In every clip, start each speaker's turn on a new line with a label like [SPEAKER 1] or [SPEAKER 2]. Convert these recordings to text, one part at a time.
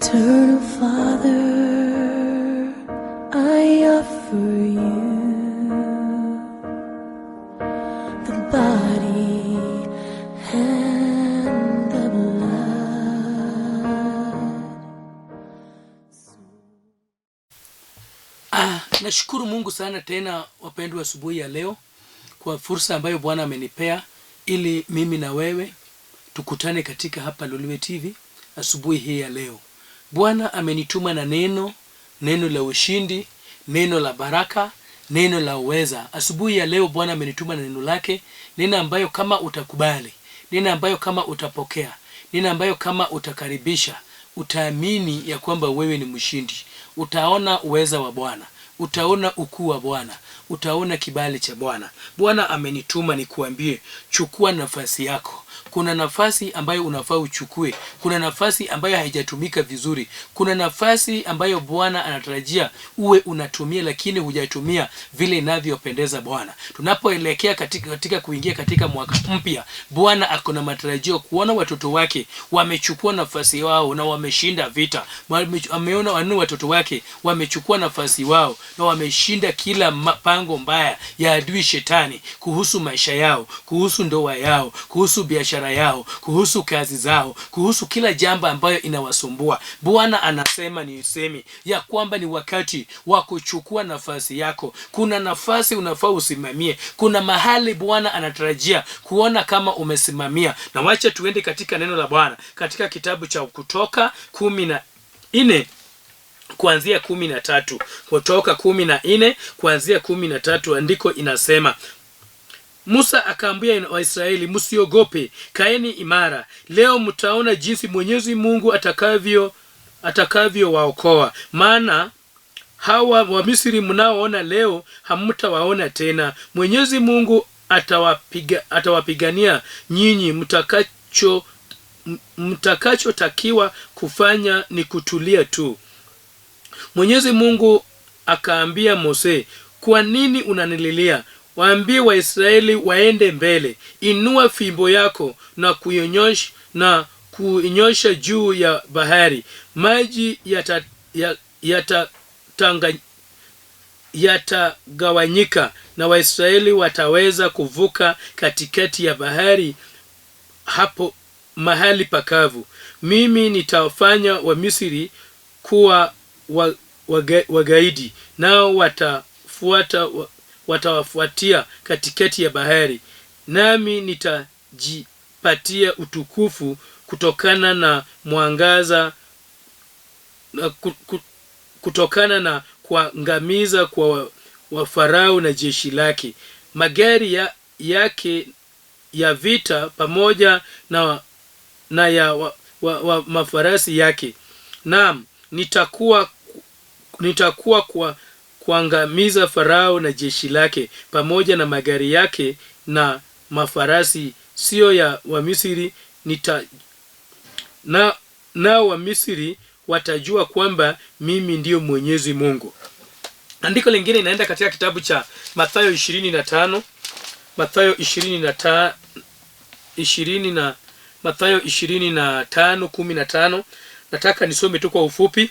[SPEAKER 1] Eternal Father, I offer you the body and the blood.
[SPEAKER 2] Nashukuru Mungu sana tena wapendwa, asubuhi ya leo kwa fursa ambayo Bwana amenipea ili mimi na wewe tukutane katika hapa Loliwe TV asubuhi hii ya leo. Bwana amenituma na neno, neno la ushindi, neno la baraka, neno la uweza. Asubuhi ya leo Bwana amenituma na neno lake, neno ambayo kama utakubali, neno ambayo kama utapokea, neno ambayo kama utakaribisha, utaamini ya kwamba wewe ni mshindi. Utaona uweza wa Bwana, utaona ukuu wa Bwana, utaona kibali cha Bwana. Bwana amenituma nikuambie, chukua nafasi yako. Kuna nafasi ambayo unafaa uchukue, kuna nafasi ambayo haijatumika vizuri, kuna nafasi ambayo Bwana anatarajia uwe unatumia, lakini hujatumia vile inavyopendeza Bwana. Tunapoelekea katika kuingia katika mwaka mpya, Bwana ako na matarajio kuona watoto wake wamechukua nafasi wao na wameshinda vita. Ameona wanne watoto wake wamechukua nafasi wao na wameshinda kila pango mbaya ya adui shetani kuhusu maisha yao, kuhusu ndoa yao, kuhusu biashara yao, kuhusu kazi zao, kuhusu kila jambo ambayo inawasumbua. Bwana anasema ni usemi ya kwamba ni wakati wa kuchukua nafasi yako. Kuna nafasi unafaa usimamie, kuna mahali Bwana anatarajia kuona kama umesimamia. Na wacha tuende katika neno la Bwana katika kitabu cha Kutoka 14 kuanzia 13. Kutoka 14 kuanzia 13, andiko inasema, Musa akaambia Waisraeli, msiogope, kaeni imara. Leo mtaona jinsi Mwenyezi Mungu atakavyowaokoa. Maana hawa wa Misri mnaoona leo hamtawaona tena. Mwenyezi Mungu atawapigania nyinyi. Mtakachotakiwa kufanya ni kutulia tu. Mwenyezi Mungu akaambia Mose, kwa nini unanililia? Waambie Waisraeli waende mbele. Inua fimbo yako na kuinyosha juu ya bahari. Maji yatagawanyika na Waisraeli wataweza kuvuka katikati ya bahari hapo mahali pakavu. Mimi nitawafanya Wamisri kuwa wagaidi, nao watawafuatia katikati ya bahari. Nami nitajipatia utukufu kutokana na mwangaza na kutokana na kuangamiza kwa wa Farao na jeshi lake, magari yake ya vita pamoja na ya wa mafarasi yake. Naam, nitakuwa kwa kuangamiza Farao na jeshi lake pamoja na magari yake na mafarasi, sio ya Wamisri. Nao Wamisri watajua kwamba mimi ndiyo Mwenyezi Mungu. Andiko lingine inaenda katika kitabu cha Mathayo 25, Mathayo ishirini na ta-, ishirini na, Mathayo 25:15. Nataka nisome tu kwa ufupi.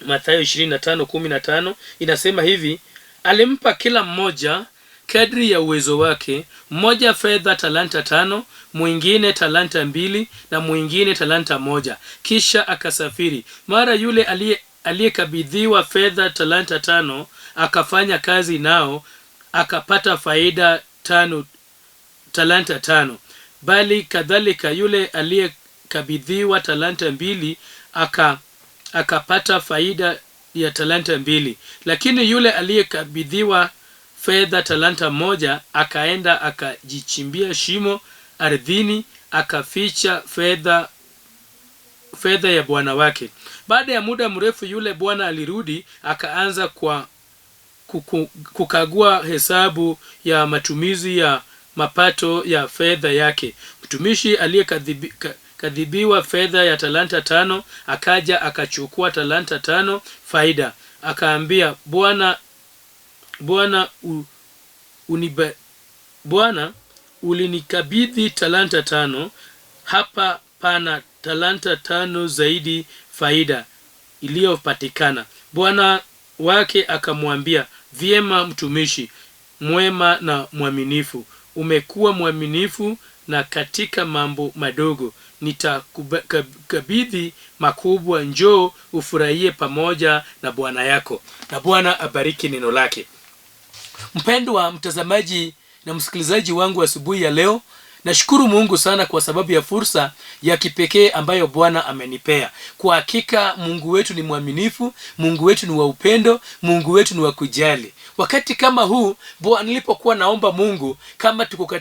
[SPEAKER 2] Mathayo 25:15 inasema hivi: alimpa kila mmoja kadri ya uwezo wake, mmoja fedha talanta 5, mwingine talanta 2 na mwingine talanta 1. Kisha akasafiri. Mara yule aliyekabidhiwa fedha talanta 5 akafanya kazi nao, akapata faida talanta 5. Bali kadhalika yule aliyekabidhiwa talanta 2 akapata faida ya talanta 2. Lakini yule aliyekabidhiwa fedha talanta 1 akaenda akajichimbia shimo ardhini, akaficha fedha ya bwana wake. Baada ya muda mrefu yule bwana alirudi, akaanza kwa kukagua hesabu ya matumizi ya mapato ya fedha yake. Mtumishi aliyekabidhiwa fedha ya talanta 5 akaja akachukua talanta 5 faida. Akaambia, Bwana, Bwana ulinikabidhi talanta 5, hapa pana talanta 5 zaidi faida iliyopatikana. Bwana wake akamwambia, vyema mtumishi mwema na mwaminifu, umekuwa mwaminifu na katika mambo madogo, nitakukabidhi makubwa. Njoo ufurahie pamoja na bwana yako. Na Bwana abariki neno lake. Mpendwa mtazamaji na msikilizaji wangu asubuhi ya leo, nashukuru Mungu sana kwa sababu ya fursa ya kipekee ambayo Bwana amenipea. Kwa hakika Mungu wetu ni mwaminifu, Mungu wetu ni wa upendo, Mungu wetu ni wa kujali. Wakati kama huu Bwana, nilipokuwa naomba Mungu kama tuko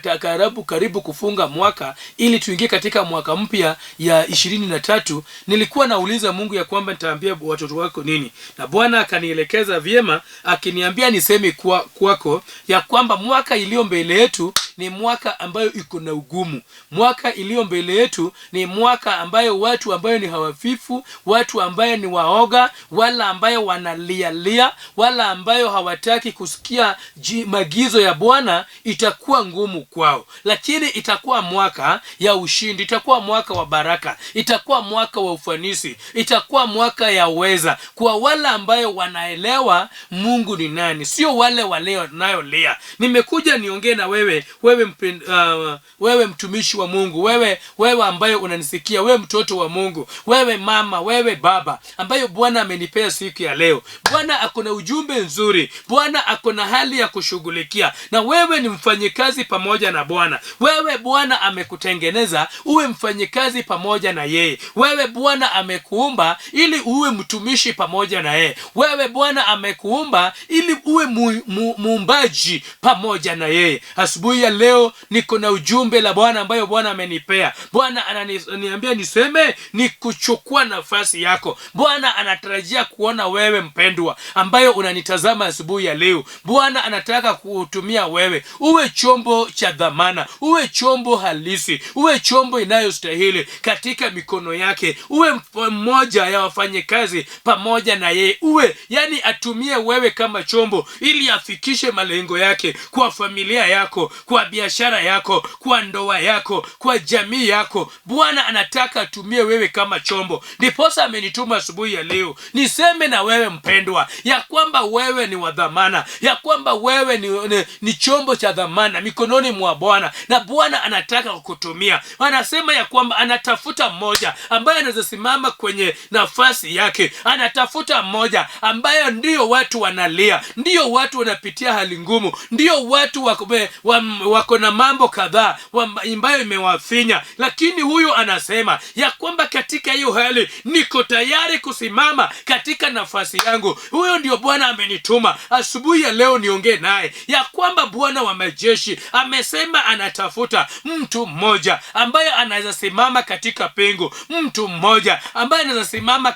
[SPEAKER 2] karibu kufunga mwaka ili tuingie katika mwaka mpya ya 23, nilikuwa nauliza Mungu ya kwamba nitaambia watoto wako nini, na Bwana akanielekeza vyema, akiniambia niseme kwako ya kwamba mwaka iliyo mbele yetu ni mwaka ambayo iko na ugumu. Mwaka iliyo mbele yetu ni mwaka ambayo watu ambayo ni hawafifu, watu ambayo ni waoga, wala ambayo wanalialia, wala ambayo hawataki kusikia magizo ya Bwana, itakuwa ngumu kwao. Lakini itakuwa mwaka ya ushindi, itakuwa mwaka wa baraka, itakuwa mwaka wa ufanisi, itakuwa mwaka ya uweza kwa wale ambayo wanaelewa Mungu ni nani, sio wale wanayolia. Nimekuja niongee na wewe, wewe mtumishi wa Mungu, wewe ambaye unanisikia, wewe mtoto wa Mungu, wewe mama, wewe baba ambayo Bwana amenipea siku ya leo. Bwana ako na ujumbe nzuri, Bwana ako na hali ya kushughulikia, na wewe ni mfanyikazi pamoja na Bwana. Wewe Bwana amekutengeneza uwe mfanyikazi pamoja na yeye. Wewe Bwana amekuumba ili uwe mtumishi pamoja na yeye. Wewe Bwana amekuumba ili uwe muumbaji pamoja na yeye. Asubuhi ya leo niko na ujumbe la Bwana ambayo Bwana amenipea. Bwana ananiambia niseme ni kuchukua nafasi yako. Bwana anatarajia kuona wewe mpendwa ambayo unanitazama asubuhi ya leo. Bwana anataka kuutumia wewe uwe chombo cha dhamana, uwe chombo halisi, uwe chombo inayostahili katika mikono yake, uwe mmoja ya wafanyikazi pamoja na yeye, uwe yani atumie wewe kama chombo ili afikishe malengo yake kwa familia yako, kwa biashara yako, kwa ndoa yako, kwa jamii yako. Bwana anataka atumie wewe kama chombo. Ndiposa amenituma asubuhi ya leo niseme na wewe mpendwa, ya kwamba wewe ni wa dhamana, ya kwamba wewe ni chombo cha dhamana mikononi mwa Bwana, na Bwana anataka kukutumia. Anasema ya kwamba anatafuta mmoja ambaye anaweza simama kwenye nafasi yake, anatafuta mmoja ambaye ndio watu wanalia, ndio watu wanapitia hali ngumu, ndio watu wako na mambo kadhaa ambayo imewafinya, lakini huyu anasema ya kwamba katika hiyo hali niko tayari kusimama katika nafasi yangu. Huyo ndio Bwana amenituma asubuhi ya leo niongee naye ya kwamba Bwana wa majeshi amesema anatafuta mtu mmoja ambaye anaweza simama katika pengo, mtu mmoja ambaye anaweza simama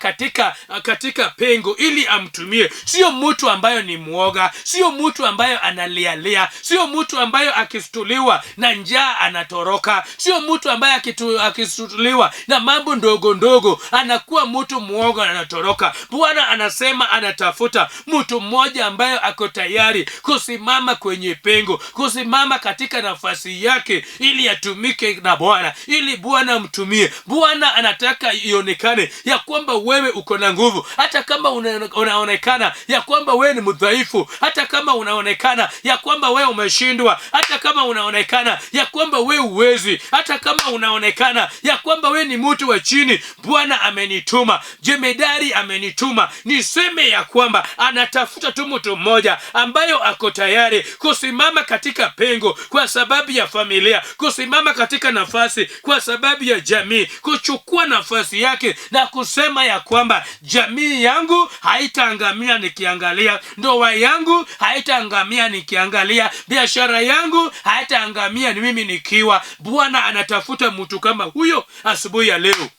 [SPEAKER 2] katika pengo ili amtumie. Sio mtu ambayo ni mwoga, sio mtu ambayo analialia, sio mtu ambayo akistuliwa na njaa anatoroka, sio mtu ambaye akistuliwa na mambo ndogo ndogo anakuwa mtu mwoga anatoroka. Bwana anasema anatafuta mtu mmoja ambaye ako tayari kusimama kwenye pengo, kusimama katika nafasi yake ili atumike na Bwana, ili Bwana amtumie. Bwana anataka ionekane ya kwamba wewe uko na nguvu, hata kama unaonekana ya kwamba wewe ni mdhaifu, hata kama unaonekana ya kwamba wewe umeshindwa, hata kama unaonekana ya kwamba wewe huwezi, hata kama unaonekana ya kwamba wewe ni mtu wa chini. Bwana amenituma, jemedari amenituma niseme ya kwamba anatafuta tu mtu mmoja ambayo ako tayari kusimama katika pengo kwa sababu ya familia, kusimama katika nafasi kwa sababu ya jamii, kuchukua nafasi yake na kusema ya kwamba jamii yangu haitaangamia nikiangalia, ndoa yangu haitaangamia nikiangalia, biashara yangu haitaangamia ni mimi nikiwa. Bwana anatafuta mtu kama huyo asubuhi ya leo.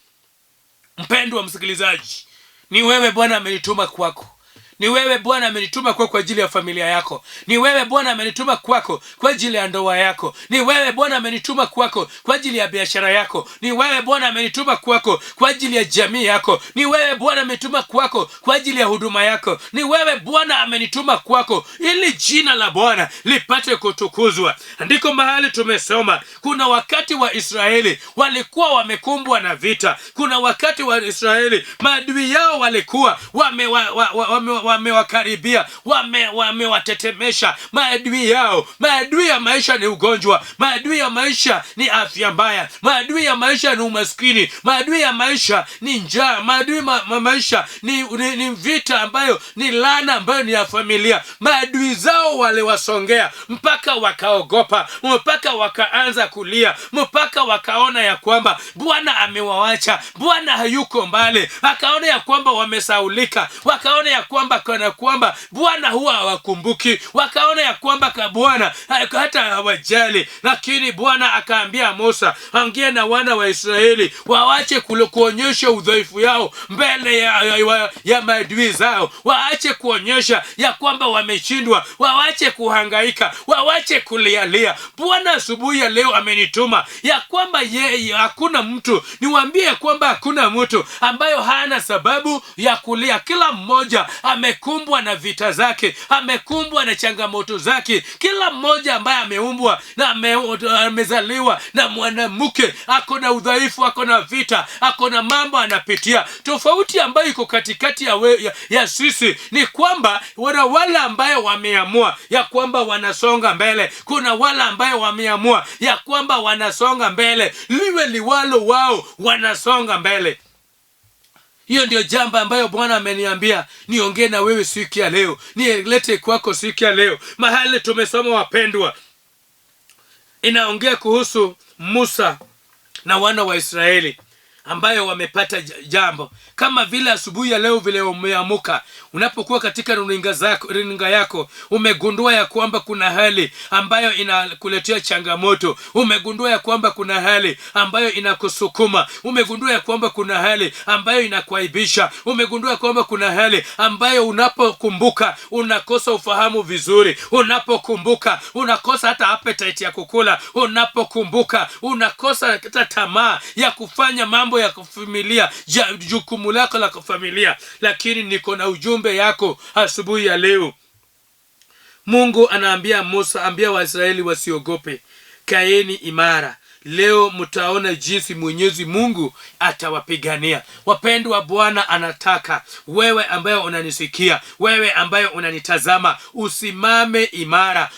[SPEAKER 2] Mpendwa msikilizaji, ni wewe Bwana amenituma kwako. Ni wewe Bwana amenituma kwako kwa ajili ya familia yako. Ni wewe Bwana amenituma kwako kwa ajili ya ndoa yako. Ni wewe Bwana amenituma kwako kwa ajili ya biashara yako. Ni wewe Bwana amenituma kwako kwa ajili ya jamii yako. Ni wewe Bwana amenituma kwako kwa ajili ya huduma yako. Ni wewe Bwana amenituma kwako ili jina la Bwana lipate kutukuzwa. Ndiko mahali tumesoma, kuna wakati wa Israeli walikuwa wamekumbwa na vita. Kuna wakati wa Israeli maadui yao walikuwa wamewakaribia, wamewatetemesha. Maadui yao, maadui ya maisha ni ugonjwa, maadui ya maisha ni afya mbaya, maadui ya maisha ni umaskini, maadui ya maisha ni njaa, maadui maisha ni vita ambayo ni laana ambayo ni ya familia. Maadui zao waliwasongea mpaka wakaogopa, mpaka wakaanza kulia, mpaka wakaona ya kwamba Bwana amewawacha, Bwana hayuko mbali, wakaona ya kwamba wamesaulika, wakaona ya kwamba kana kwamba Bwana huwa hawakumbuki, wakaona ya kwamba ka Bwana hata hawajali. Lakini Bwana akaambia Musa, ongea na wana wa Israeli wawache kuonyesha udhaifu yao mbele ya maadui zao, waache kuonyesha ya kwamba wameshindwa, wawache kuhangaika, wawache kulialia. Bwana asubuhi ya leo amenituma ya kwamba yeye hakuna mtu, niwaambie kwamba hakuna mtu ambayo hana sababu ya kulia. Kila mmoja amekumbwa na vita zake, amekumbwa na changamoto zake. Kila mmoja ambaye ameumbwa na amezaliwa na mwanamke ako na udhaifu, ako na vita, ako na mambo anapitia. Tofauti ambayo iko katikati ya sisi ni kwamba wana wale ambayo wameamua ya kwamba wanasonga mbele, kuna wale ambayo wameamua ya kwamba wanasonga mbele, liwe liwalo, wao wanasonga mbele. Hiyo ndio jambo ambayo Bwana ameniambia niongee na wewe siku ya leo, nilete kwako siku ya leo. Mahali tumesoma wapendwa, inaongea kuhusu Musa na wana wa Israeli ambayo wamepata jambo kama vile asubuhi ya leo vile umeamuka, unapokuwa katika runinga yako, umegundua ya kwamba kuna hali ambayo inakuletea changamoto, umegundua ya kwamba kuna hali ambayo inakusukuma, umegundua ya kwamba kuna hali ambayo inakuaibisha, umegundua ya kwamba kuna hali ambayo unapokumbuka unakosa ufahamu vizuri, unapokumbuka unakosa hata appetite ya kukula, unapokumbuka unakosa hata tamaa ya kufanya mambo ya kufamilia, jukumu lako la kufamilia. Lakini niko na ujumbe yako asubuhi ya leo. Mungu anaambia Musa, ambia Waisraeli wasiogope, kaeni imara. Leo mtaona jinsi Mwenyezi Mungu atawapigania. Wapendwa, Bwana anataka wewe ambaye unanisikia, wewe ambaye unanitazama, usimame imara.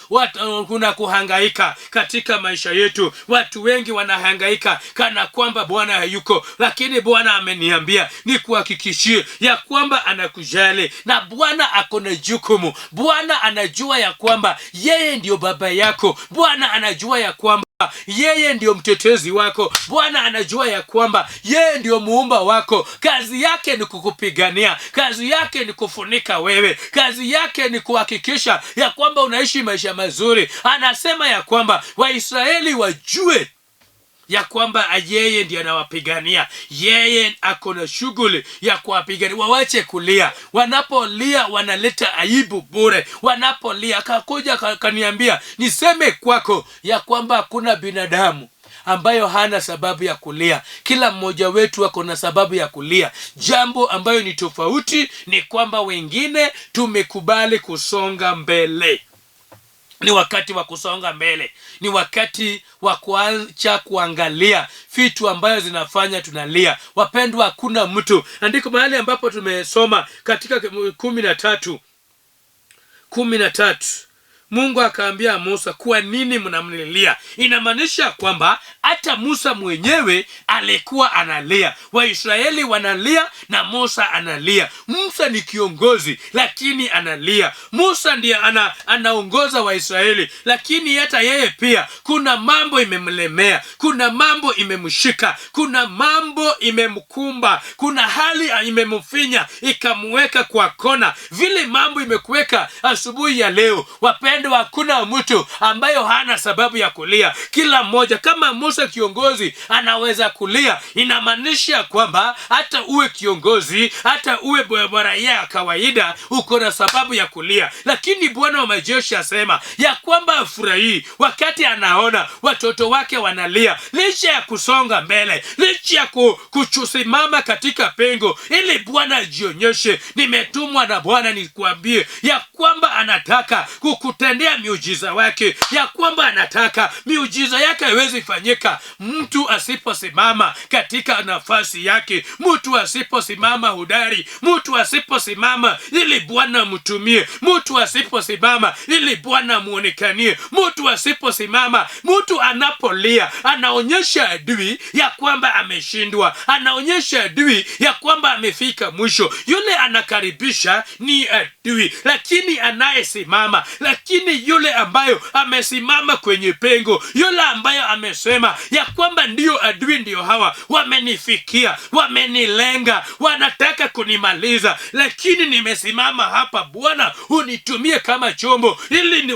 [SPEAKER 2] Kuna kuhangaika katika maisha yetu. Watu wengi wanahangaika kana kwamba Bwana hayuko, lakini Bwana ameniambia nikuhakikishie ya kwamba anakujali na Bwana ako na jukumu. Bwana anajua ya kwamba yeye ndiyo baba yako. Bwana anajua ya kwamba yeye ndiyo mtetezi wako. Bwana anajua ya kwamba yeye ndiyo muumba wako. Kazi yake ni kukupigania, kazi yake ni kufunika wewe, kazi yake ni kuhakikisha ya kwamba unaishi maisha mazuri. Anasema ya kwamba Waisraeli wajue ya kwamba yeye ndiye anawapigania, yeye ako na shughuli ya kuwapigania. Wawache kulia, wanapolia wanaleta aibu bure. Wanapolia akakuja akaniambia niseme kwako ya kwamba hakuna binadamu ambayo hana sababu ya kulia. Kila mmoja wetu ako na sababu ya kulia. Jambo ambayo ni tofauti ni kwamba wengine tumekubali kusonga mbele. Ni wakati wa kusonga mbele, ni wakati wa kuacha kuangalia vitu ambayo zinafanya tunalia. Wapendwa, hakuna mtu. Andiko mahali ambapo tumesoma katika 13, Mungu akaambia Musa, kwa nini mnamlilia? Inamaanisha kwamba hata Musa mwenyewe alikuwa analia. Waisraeli wanalia na Musa analia. Musa ni kiongozi lakini analia. Musa ndiye anaongoza Waisraeli, lakini hata yeye pia kuna mambo imemlemea, kuna mambo imemshika, kuna mambo imemkumba, kuna hali imemfinya ikamweka kwa kona. Vile mambo imekuweka asubuhi ya leo, wapendwa, hakuna mtu ambayo hana sababu ya kulia. Kila mmoja kama Musa Musa kiongozi anaweza kulia, inamaanisha kwamba hata uwe kiongozi, hata uwe raia ya kawaida, uko na sababu ya kulia. Lakini Bwana wa majeshi asema ya kwamba afurahii wakati anaona watoto wake wanalia, licha ya kusonga mbele, licha ya kusimama katika pengo ili Bwana ajionyeshe. Nimetumwa na Bwana nikuambie ya kwamba anataka kukutendea miujiza wake, ya kwamba anataka miujiza yake haiwezi fanyika mtu asiposimama katika nafasi yake, mtu asiposimama hodari, mtu asiposimama ili Bwana mtumie, mtu asiposimama ili Bwana muonekanie, mtu asiposimama. Mtu anapolia anaonyesha adui ya kwamba ameshindwa, anaonyesha adui ya kwamba amefika mwisho. Yule anakaribisha ni adui, lakini anayesimama, lakini yule ambayo amesimama kwenye pengo, yule ambayo amesema ya kwamba ndio adui, ndio hawa wamenifikia, wamenilenga, wanataka kunimaliza, lakini nimesimama hapa, Bwana unitumie kama chombo ili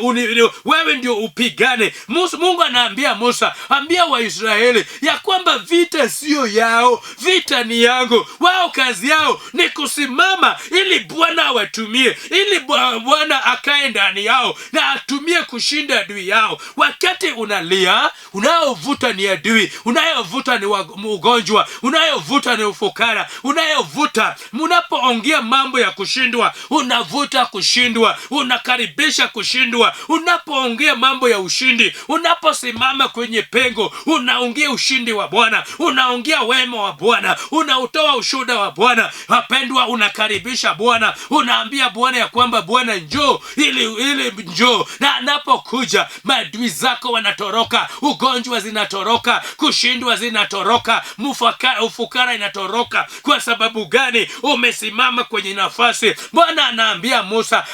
[SPEAKER 2] wewe ndio upigane. Mungu anaambia Musa, ambia Waisraeli ya kwamba vita sio yao, vita ni yangu. Wao kazi yao ni kusimama ili Bwana awatumie, ili Bwana akae ndani yao na atumie kushinda adui yao. Wakati unalia, unayovuta ni adui, unayovuta ni ugonjwa, unayovuta ni ufukara, unayovuta. Unapoongea mambo ya kushindwa, unavuta kushindwa, unakaribisha kushindwa. Unapoongea mambo ya ushindi, unaposimama kwenye pengo, unaongea ushindi wa Bwana, unaongea wema wa Bwana, unautoa ushuhuda wa Bwana. Wapendwa, unakaribisha Bwana, unaambia Bwana ya kwamba Bwana njoo, ili njoo, na anapokuja maadui zako wanatoroka, ugonjwa zinatoroka, kushindwa zinatoroka, ufukara inatoroka. Kwa sababu gani? Umesimama kwenye nafasi. Bwana anaambia Musa,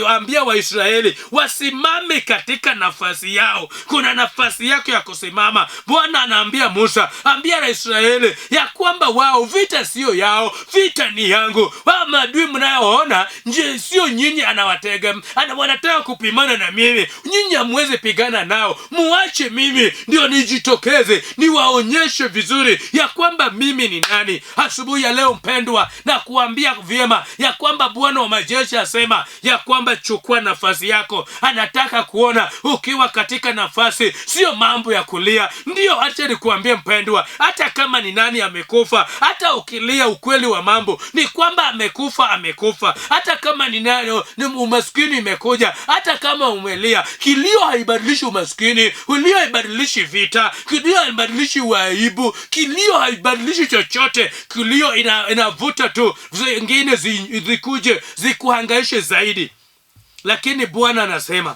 [SPEAKER 2] ambia Waisraeli wasimame katika nafasi yao. Kuna nafasi yako ya kusimama. Bwana anaambia Musa, ambia Waisraeli ya kwamba wao vita sio yao, vita ni yangu. Wao maadui mnayoona sio nyinyi anawatega, wanataka kupimana na mimi. Nyinyi hamwezi pigana nao, muache mimi ndio nijitokeze, niwaonyeshe vizuri ya kwamba mimi ni nani. Asubuhi ya leo mpendwa, na kuambia vyema ya kwamba Bwana wa majeshi asema ya kwamba chukua nafasi yako. Anataka kuona ukiwa katika nafasi, sio mambo ya kulia. Ndio, acha nikuambie mpendwa, hata kama ni nani amekufa, hata ukilia, ukweli wa mambo ni kwamba amekufa, amekufa. Hata kama ni nani, ni umaskini imekuja, hata kama umelia, kilio haibadilishi umaskini, kilio haibadilishi vita, kilio haibadilishi uaibu, kilio haibadilishi chochote. Kilio inavuta tu zingine zikuje zikuhangaishe zaidi. Lakini Bwana anasema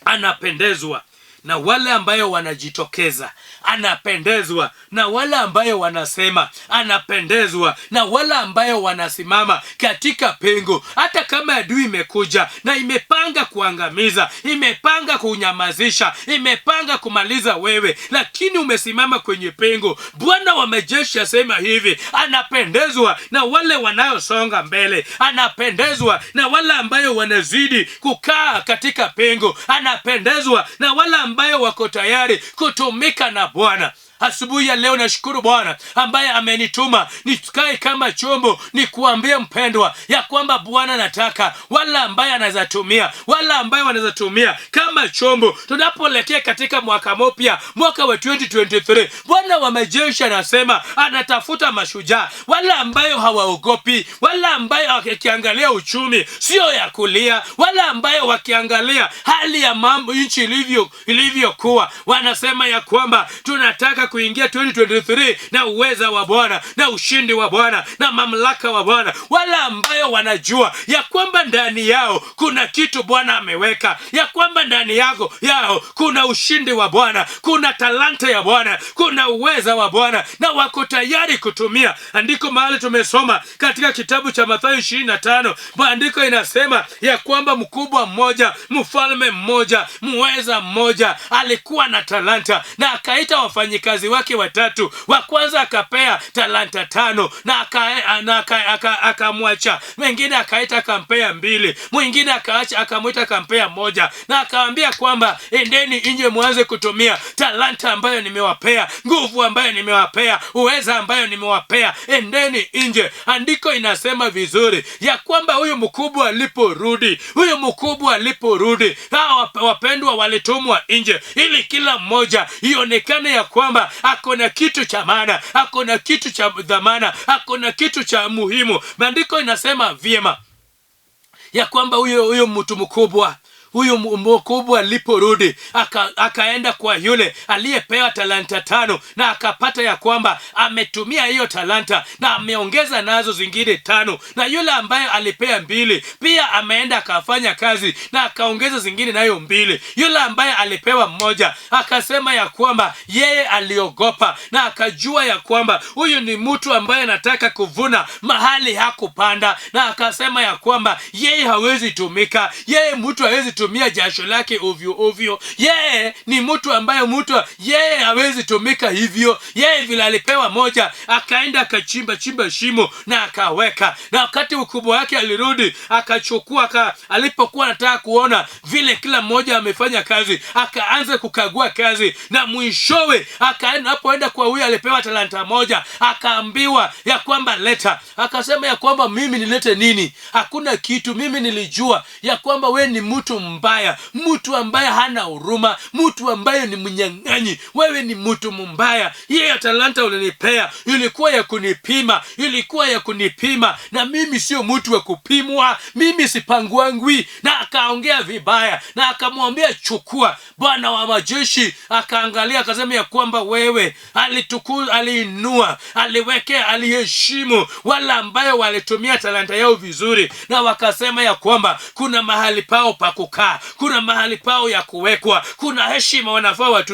[SPEAKER 2] anapendezwa na wale ambayo wanajitokeza, anapendezwa na wale ambayo wanasema, anapendezwa na wale ambayo wanasimama katika pengo. Hata kama adui imekuja na imepanga kuangamiza, imepanga kunyamazisha, imepanga kumaliza wewe, lakini umesimama kwenye pengo. Bwana wa majeshi asema hivi, anapendezwa na wale wanayosonga mbele, anapendezwa na wale ambayo wanazidi kukaa katika pengo, anapendezwa na wale ambayo wako tayari kutumika na Bwana. Asubuhi ya leo nashukuru Bwana ambaye amenituma nikae kama chombo nikuambie mpendwa ya kwamba Bwana anataka wala ambaye anaweza tumia, wala ambaye wanaweza tumia kama chombo. Tunapoelekea katika mwaka mpya, mwaka wa 2023, Bwana wa majeshi anasema anatafuta mashujaa, wala ambayo hawaogopi, wala ambayo wakiangalia uchumi sio ya kulia, wala ambayo wakiangalia hali ya mambo nchi ilivyokuwa wanasema ya kwamba tunataka kuingia 2023 na uweza wa Bwana na ushindi wa Bwana na mamlaka wa Bwana, wala ambayo wanajua ya kwamba ndani yao kuna kitu Bwana ameweka, ya kwamba ndani yao kuna ushindi wa Bwana, kuna talanta ya Bwana, kuna uweza wa Bwana na wako tayari kutumia. Andiko mahali tumesoma katika kitabu cha Mathayo 25, maandiko inasema ya kwamba mkubwa mmoja, mfalme mmoja, muweza mmoja alikuwa na talanta na akaita wafanyikazi wafanyikazi wake watatu. Wa kwanza akapea talanta 5 na akamwacha. Mwingine akaita akampea 2, mwingine akaacha akamwita akampea 1, na akaambia kwamba endeni nje mwanze kutumia talanta ambayo nimewapea, nguvu ambayo nimewapea, uweza ambayo nimewapea, endeni nje. Andiko inasema vizuri ya kwamba huyu mkubwa aliporudi, hawa wapendwa walitumwa nje ili kila mmoja ionekane ya kwamba ako na kitu cha maana, ako na kitu cha dhamana, ako na kitu cha muhimu. Maandiko inasema vyema ya kwamba huyo mtu mkubwa, huyu mkubwa aliporudi akaenda kwa yule aliyepewa talanta 5, na akapata ya kwamba ametumia hiyo talanta na ameongeza nazo zingine 5, na yule ambaye alipea 2 pia ameenda akafanya kazi na akaongeza zingine nayo 2. Yule ambaye alipewa 1 akasema ya kwamba yeye aliogopa na akajua ya kwamba huyu ni mtu ambaye anataka kuvuna mahali hakupanda, na akasema ya kwamba yeye hawezi tumika, yeye mtu hawezi tumia jasho lake ovyo ovyo, yeye ni mtu ambaye mtu yeye hawezi tumika hivyo. Yeye vile alipewa 1 akaenda akachimba chimba shimo na akaweka, na wakati ukubwa wake alirudi akachukua, alipokuwa anataka kuona vile kila mmoja amefanya kazi, akaanza kukagua kazi, na mwishowe akaenda hapoenda kwa huyu alipewa talanta 1, akaambiwa ya kwamba leta. Akasema ya kwamba mimi nilete nini? Hakuna kitu, mimi nilijua ya kwamba we ni mtu mbaya, mtu ambaye hana huruma, mtu ambaye ni mnyang'anyi, wewe ni mtu mbaya. Hiyo talanta ulinipea ilikuwa ya kunipima, ilikuwa ya kunipima, na mimi sio mtu wa kupimwa, mimi sipangwangwi. Na akaongea vibaya na akamwambia chukua. Bwana wa majeshi akaangalia akasema ya kwamba wewe aliinua, aliwekea, aliheshimu wale ambayo walitumia talanta yao vizuri, na wakasema ya kwamba kuna mahali pao pa kukaa, kuna mahali pao ya kuwekwa, kuna heshima wanafaa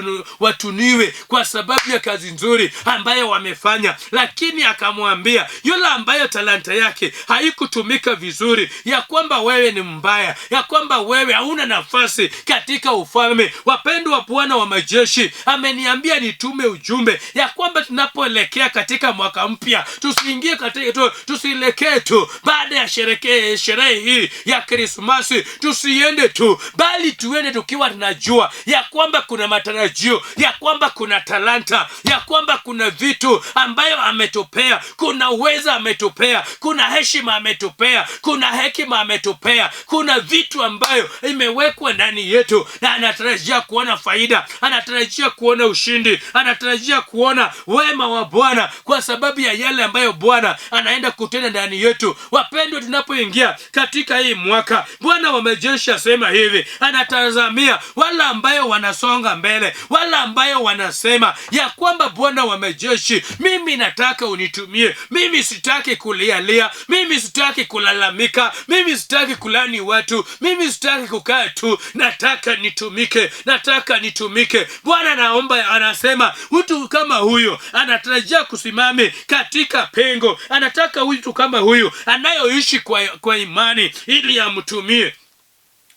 [SPEAKER 2] watuniwe kwa sababu ya kazi nzuri ambayo wamefanya. Lakini akamwambia yule ambayo talanta yake haikutumika vizuri ya kwamba wewe ni mbaya, ya kwamba wewe hauna nafasi katika ufalme. Wapendwa, Bwana wa majeshi ameniambia nitume ujumbe ya kwamba tunapoelekea katika mwaka mpya tusiingie katika tusielekee tu baada ya sherehe hii ya Krismasi, tusiende tu, bali tuende tukiwa tunajua ya kwamba kuna matarajio, ya kwamba kuna talanta, ya kwamba kuna vitu ambayo ametupea, kuna uweza ametupea, kuna heshima ametupea, kuna hekima ametupea, kuna vitu ambayo imewekwa ndani yetu, na anatarajia kuona faida, anatarajia kuona ushindi, anatarajia kuona wema wa Bwana kwa sababu ya yale ambayo Bwana anaenda kutenda ndani yetu. Wapendwa, tunapoingia katika hii mwaka, Bwana wa majeshi asema hivi, anatazamia wale ambayo wanasonga mbele, wale ambayo wanasema ya kwamba Bwana wa majeshi, mimi nataka unitumie, mimi sitaki kulialia, mimi sitaki kulalamika, mimi sitaki kulani watu, mimi sitaki kukaa tu, nataka nitumike, nataka nitumike. Bwana naomba, anasema mtu kama huyo anatarajia kusimame katika pengo, anataka mtu kama huyo anayoishi kwa imani ili amtumie.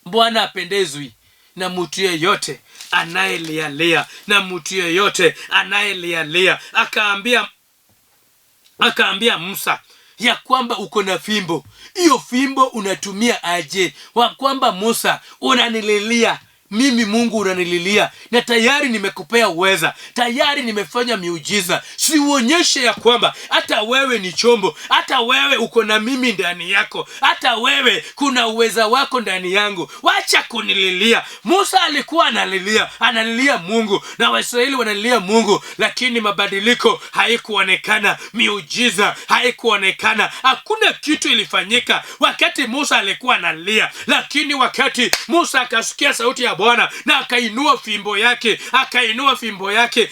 [SPEAKER 2] Bwana apendezwi na mtu yeyote anayelialia, na mtu yeyote anayelialia. Akaambia Musa ya kwamba uko na fimbo, hiyo fimbo unatumia aje? Wa kwamba Musa unanililia mimi, Mungu unanililia, na tayari nimekupea uweza, tayari nimefanya miujiza. Siuonyeshe ya kwamba hata wewe ni chombo, hata wewe uko na mimi ndani yako, hata wewe kuna uweza wako ndani yangu, wacha kunililia. Musa alikuwa analilia, analilia Mungu, na Waisraeli wanalilia Mungu, lakini mabadiliko haikuonekana, miujiza haikuonekana, hakuna kitu ilifanyika wakati Musa alikuwa analia. Lakini wakati Musa akasikia sauti ya Bwana na akainua fimbo yake, akainua fimbo yake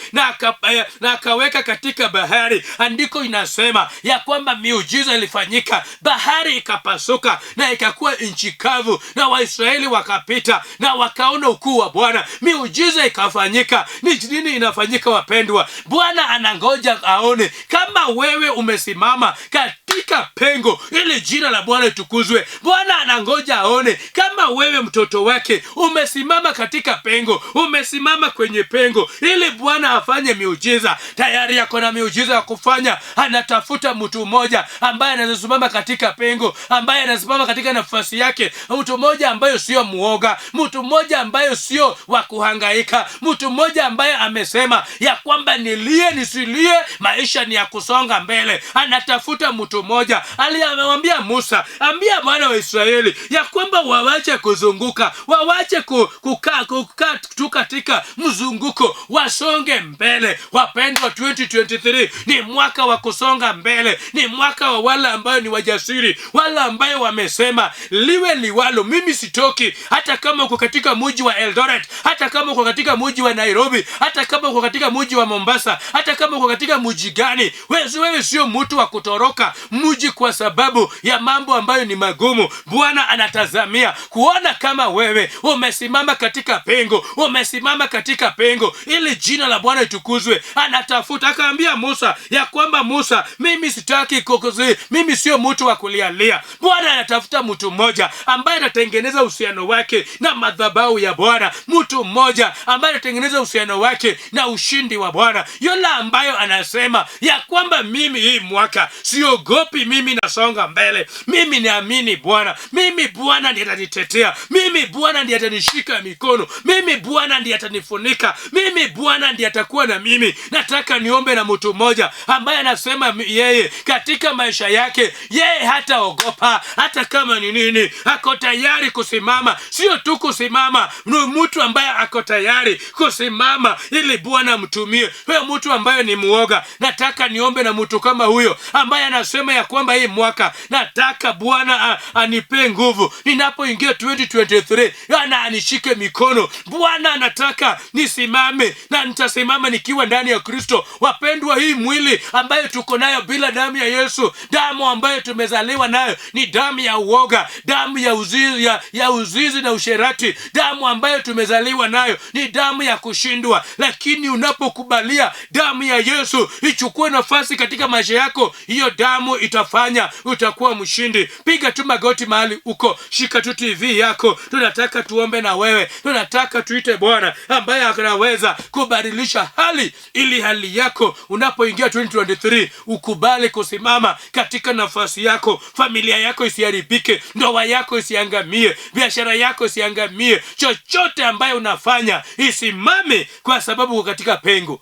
[SPEAKER 2] na akaweka katika bahari, andiko inasema ya kwamba miujiza ilifanyika, bahari ikapasuka na ikakuwa nchi kavu, na Waisraeli wakapita na wakaona ukuu wa Bwana. Miujiza ikafanyika. Ni nini inafanyika wapendwa? Bwana anangoja aone kama wewe umesimama katika katika pengo ili jina la Bwana litukuzwe. Bwana anangoja aone kama wewe mtoto wake umesimama katika pengo, umesimama kwenye pengo ili Bwana afanye miujiza. Tayari yako na miujiza ya kufanya. Anatafuta mtu mmoja ambaye anasimama katika pengo, ambaye anasimama katika nafasi yake, mtu mmoja ambaye sio muoga, mtu mmoja ambaye sio wa kuhangaika, mtu mmoja ambaye amesema ya kwamba nilie nisilie, maisha ni ya kusonga mbele. Anatafuta mtu mmoja. Alimwambia Musa, ambia wana wa Israeli ya kwamba wawache kuzunguka, wawache kukaa tu katika mzunguko, wasonge mbele. Wapendwa, 2023 ni mwaka wa kusonga mbele, ni mwaka wa wale ambayo ni wajasiri, wale ambayo wamesema liwe liwalo, mimi sitoki. Hata kama uko katika mji wa Eldoret, hata kama uko katika mji wa Nairobi, hata kama uko katika mji wa Mombasa, hata kama uko katika mji gani, wewe sio mtu wa kutoroka mji kwa sababu ya mambo ambayo ni magumu. Bwana anatazamia kuona kama wewe umesimama katika pengo, umesimama katika pengo ili jina la Bwana litukuzwe. Anatafuta. Akaambia Musa ya kwamba Musa, mimi sitaki kokozi, mimi sio mtu wa kulialia. Bwana anatafuta mtu mmoja ambaye anatengeneza uhusiano wake na madhabahu ya Bwana, mtu mmoja ambaye anatengeneza uhusiano wake na ushindi wa Bwana, yule ambayo anasema ya kwamba mimi hii mwaka siogopi, mimi nasonga mbele, mimi naamini Bwana, mimi Bwana ndiye atanitetea, mimi Bwana ndiye atanishika mikono, mimi Bwana ndiye atanifunika, mimi Bwana ndiye atakuwa na mimi. Nataka niombe na mtu mmoja ambaye anasema yeye katika maisha yake yeye hataogopa, hata kama ni nini, ako tayari kusimama. Sio tu kusimama, ni mtu ambaye ako tayari kusimama ili Bwana mtumie. Huyo mtu ambaye ni muoga, nataka niombe na mtu kama huyo ambaye anasema ya kwamba hii mwaka nataka Bwana anipe nguvu ninapoingia 2023, ana anishike mikono. Bwana anataka nisimame, na nitasimama nikiwa ndani ya Kristo. Wapendwa, hii mwili ambayo tuko nayo bila damu ya Yesu, damu ambayo tumezaliwa nayo ni damu ya uoga, damu ya uzinzi, ya uzinzi na usherati. Damu ambayo tumezaliwa nayo ni damu ya kushindwa. Lakini unapokubalia damu ya Yesu ichukue nafasi katika maisha yako, hiyo damu itafanya utakuwa mshindi. Piga tu magoti mahali uko, shika tu TV yako. Tunataka tuombe na wewe, tunataka tuite Bwana ambaye anaweza kubadilisha hali, ili hali yako unapoingia 2023 ukubali kusimama katika nafasi yako, familia yako isiharibike, ndoa yako isiangamie, biashara yako isiangamie, chochote ambayo unafanya isimame, kwa sababu uko katika pengo.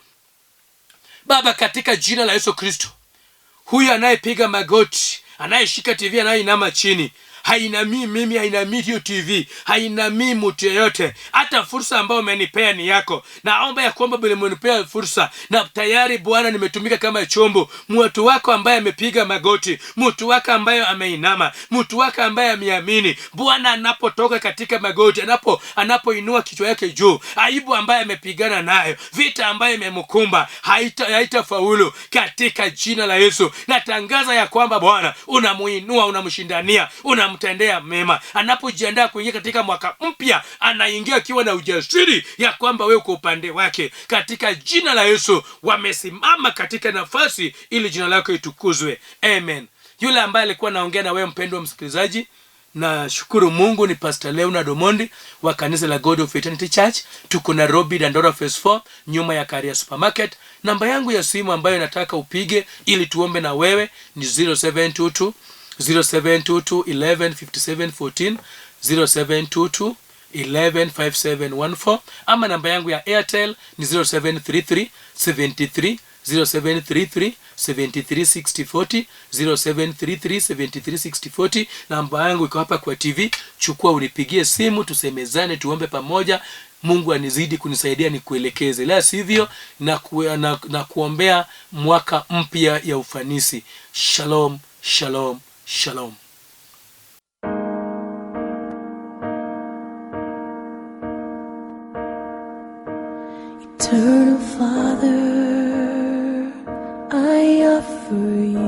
[SPEAKER 2] Baba, katika jina la Yesu Kristo, huyu anayepiga magoti, anayeshika TV, anayeinama chini, hainamii mimi, hainamii hiyo TV, hainamii mtu yeyote. Hata fursa ambayo umenipea ni yako. Naomba ya kwamba vile umenipea fursa, na tayari Bwana nimetumika kama chombo, mtu wako ambaye amepiga magoti, mtu wako ambaye ameinama, mtu wako ambaye ameamini, Bwana anapotoka katika magoti, anapoinua kichwa yake juu, aibu ambaye amepigana nayo, vita ambayo imemkumba haitafaulu katika jina la Yesu. Natangaza ya kwamba Bwana unamuinua, unamshindania, unamtendea mema. Anapojiandaa kuingia katika mwaka mpya, anaingia akiwa na ujasiri ya kwamba wewe uko upande wake. Katika jina la Yesu wamesimama katika nafasi ili jina lako itukuzwe. Amen. Yule ambaye alikuwa naongea na wewe mpendwa msikilizaji, na shukuru Mungu, ni Pastor Leonard Omondi wa kanisa la God of Eternity Church. Tuko Nairobi, Dandora Phase 4, nyuma ya Karia Supermarket. Namba yangu ya simu ambayo nataka upige ili tuombe na wewe ni 0722 0722 11 57 14, 0722 11 57 14, ama namba yangu ya Airtel ni 0733 73 0733 73 60 40, 0733 73 60 40. Namba yangu iko hapa kwa TV. Chukua unipigie simu, tusemezane, tuombe pamoja. Mungu anizidi kunisaidia nikuelekeze, la sivyo na kuombea mwaka mpya ya ufanisi. Shalom, shalom, shalom.
[SPEAKER 1] Eternal Father, I offer you